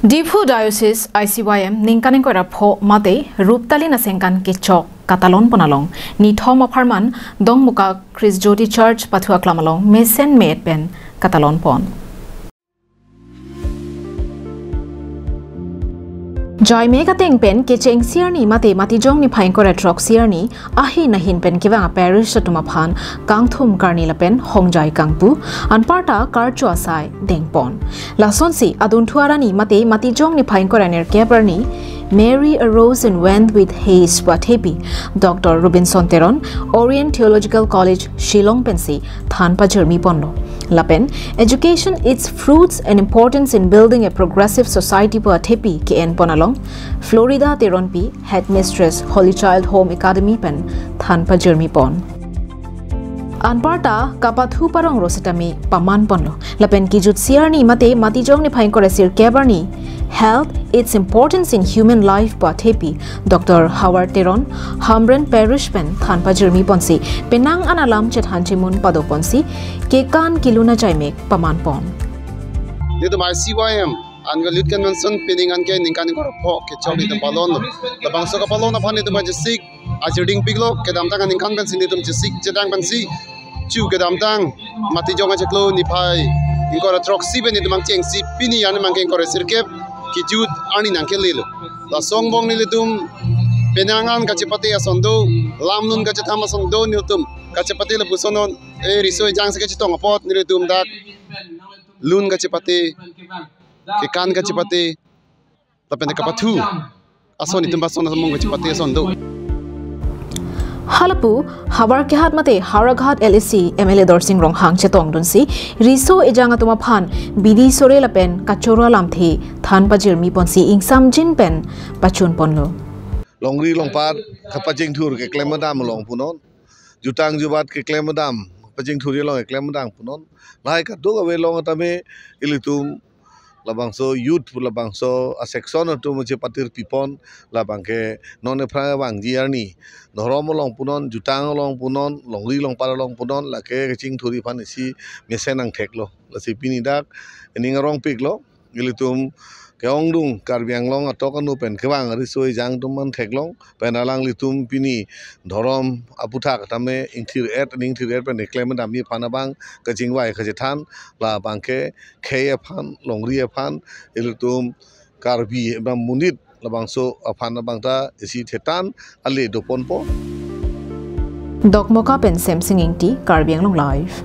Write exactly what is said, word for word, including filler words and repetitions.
Diphu Diocese I C Y M ningkan ingkoi ra pho mate Ruptalin asengkan kechok katalon pon along nithom apharman Dongmuka Christ Jyoti Church pathu aklam along mesen me-et pen katalon pon. Jaimek ateng pen kechengsi arni mate Matijong niphai ingkoi ra throksi arni ahin ahin pen kevang a-parish atum aphan kangthum karni lapen hongjai kangpu, anparta karcho asai dengpon. Lasonsi adunthu arni mate Matijong niphai ingkoi ra nerkep arni Mary arose and went with haste pu athepi Doctor Robinson Teron, Orient Theological College, Shillong pensi than pajirmi ponlo. Lapen Education, Its Fruits and Importance in Building a Progressive Society pu athepi ke-en pon along Florida Teronpi, Headmistress, Holy Child Home Academy pen than pajirmi pon. Anparta kapathu parong ro setame paman ponlo. Lapen kejutsi arni mate Matijong niphai ingkoi ra sirkep arni Health, Its Importance in Human Life pu athepi Doctor Howard Teron, Hamren Parish pen than pajirmi ponsi penang an alam chethan chemun pado ponsi kekan kelun ajaimek paman pon. Nelitum I C Y M Annual Youth Convention pining anke ningkan ingkoi ra pho kechok nelitum palon. Labangso kapalon aphan nelitum ajisik achirding piklo, kedamtang aningkan pensi nelitum jisik jedang pensi chu kedamtang Matijong achiklo niphai ingkoi ra throksi pen nelitum angchengsi pini arni mangke ingkoi ra sirkep kejut arni nangkelelo. Laso angbong nelitum penang an kachepate ason do, lam lun kachetham ason do, nelitum kachepate lapuson non, eh, riso ejang si kachetong apot nelitum dak lun kachepate, kekan kachepate, lapen kapathu ason, itum ason, ason mong kachepate ason do. Halapu Howraghat mate Howraghat L A C M L A Dorsing Ronghang chetongdunsi riso ejang atum aphan bidi sore lapen kachoro alamthe than pajirmi ponsi ingsamjin pen pachun ponlo. Longri longpat kapachingthur keklem dam along punon, jutang jubat keklem dam, pachingthur along keklem dam punon. Lahai kadokave along tame ilitum labangso youth, labangso a-section atum chepatir pipon, labangke non ephrang vangji arni dhorom along punon, jutang along punon, longri longpat along punon, lake kachingthur aphan isi mesen nangtheklo. Lasi pini dak ening arong piklo, ilitum ke-ongdung Karbi Anglong atok anu pen kevang riso ejang atum an theklong pen alanglitum pini dhorom aputhak tame ingthir-et, ingthir-et pen keklem damji aphan abang kachingvai kachethan, labangke khei aphan, longri aphan, ilitum Karbi abang monit labangso aphan abang ta isi thetan ale doponpo. Dokmoka pen Semsing Ingti, Karbi Anglong Live.